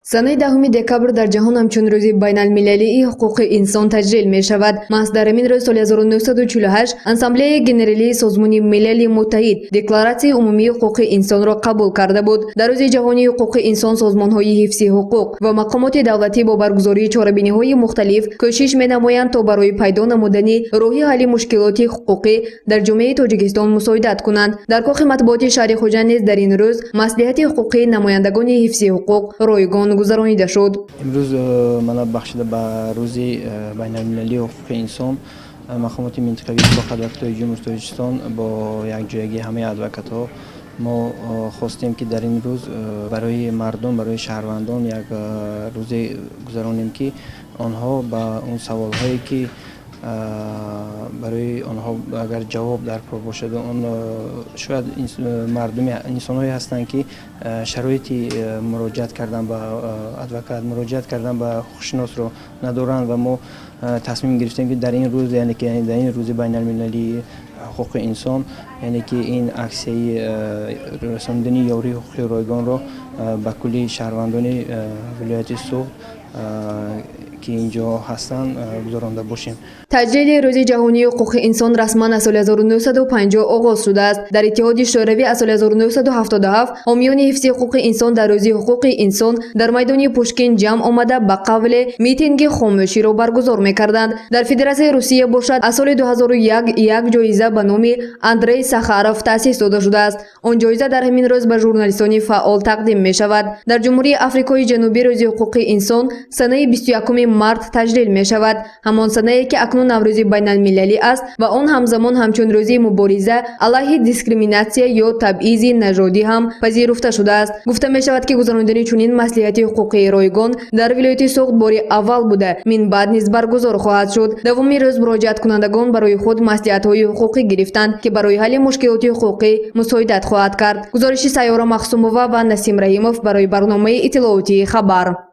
Санаи 10 декабр дар ҷаҳон ҳамчун Рӯзи байналмилалии ҳуқуқи инсон таҷлил мешавад. Маҳз дар ҳамин рӯз соли 1948 Ассамблеяи Генералии Созмони Милали Муттаҳид Декларатсияи умумии ҳуқуқи инсонро қабул карда буд. Дар Рӯзи ҷаҳонии ҳуқуқи инсон созмонҳои ҳифзи ҳуқуқ ва мақомоти давлатӣ бо баргузории чорабиниҳои мухталиф кӯшиш менамоянд, то барои пайдо намудани роҳи ҳалли мушкилоти ҳуқуқӣ дар ҷомеаи Тоҷикистон мусоидат кунанд. Дар кохи матбуоти шаҳри Хуҷанд низ дар ин рӯз маслиҳати ҳуқуқии намояндагони ҳифзи ҳуқуқ ройгон гузаронида шуд. Имрӯз мана бахшида ба Рӯзи байналмилалии ҳуқуқи инсон мақомоти минтақавии Иттифоқи адвокатҳои Ҷумҳурии Тоҷикистон бо якҷоягии ҳамаи адвокатҳо мо хостем, ки дар ин рӯз барои мардум, барои шаҳрвандон як рӯзе гузаронем, ки онҳо ба он саволҳое, ки барои онҳо агар ҷавоб дар кор бошад, он шояд мардуми инсонҳое ҳастанд, ки шароити муроҷиат кардан ба адвокат, муроҷиат кардан ба ҳуқуқшиносро надоранд. Ва мо тасмим гирифтем, ки дар ин рӯз, яъне ки дар ин Рӯзи байналмилалии ҳуқуқи инсон, яъне ки ин аксияи расонидани ёрии ҳуқуқии ройгонро ба кулли шаҳрвандони вилояти Суғд, ки инҷо ҳастанд, гузаронда бошем. Таҷлили Рӯзи ҷаҳонии ҳуқуқи инсон расман аз соли 1950 оғоз шудааст. Дар Иттиҳоди Шӯравӣ аз соли 1977 ҳомиёни ҳифзи ҳуқуқи инсон дар Рӯзи ҳуқуқи инсон дар майдони Пушкин ҷамъ омада, ба қавле митинги хомӯширо баргузор мекарданд. Дар Федератсияи Русия бошад, аз соли 2001 як ҷоиза ба номи Андрей Сахаров таъсис дода шудааст. Он ҷоиза дар ҳамин рӯз ба журналистони фаъол тақдим мешавад. Дар Ҷумҳурии Африкои Ҷанубӣ Рӯзи ҳуқуқи инсон санаи 21 март таҷлил мешавад, ҳамон санае, ки акнун Наврӯзи байналмилалӣ аст ва он ҳамзамон ҳамчун рӯзи мубориза алайҳи дискриминатсия ё табъизи нажодӣ ҳам пазируфта шудааст. Гуфта мешавад, ки гузаронидани чунин маслиҳати ҳуқуқии ройгон дар вилояти Суғд бори аввал буда, минбаъд низ баргузор хоҳад шуд. Давоми рӯз муроҷиаткунандагон барои худ маслиҳатҳои ҳуқуқӣ гирифтанд, ки барои ҳалли мушкилоти ҳуқуқӣ мусоидат хоҳад кард. Гузориши Сайёра Махсумова ва Насим Раҳимов барои барномаи иттилоотии «Хабар».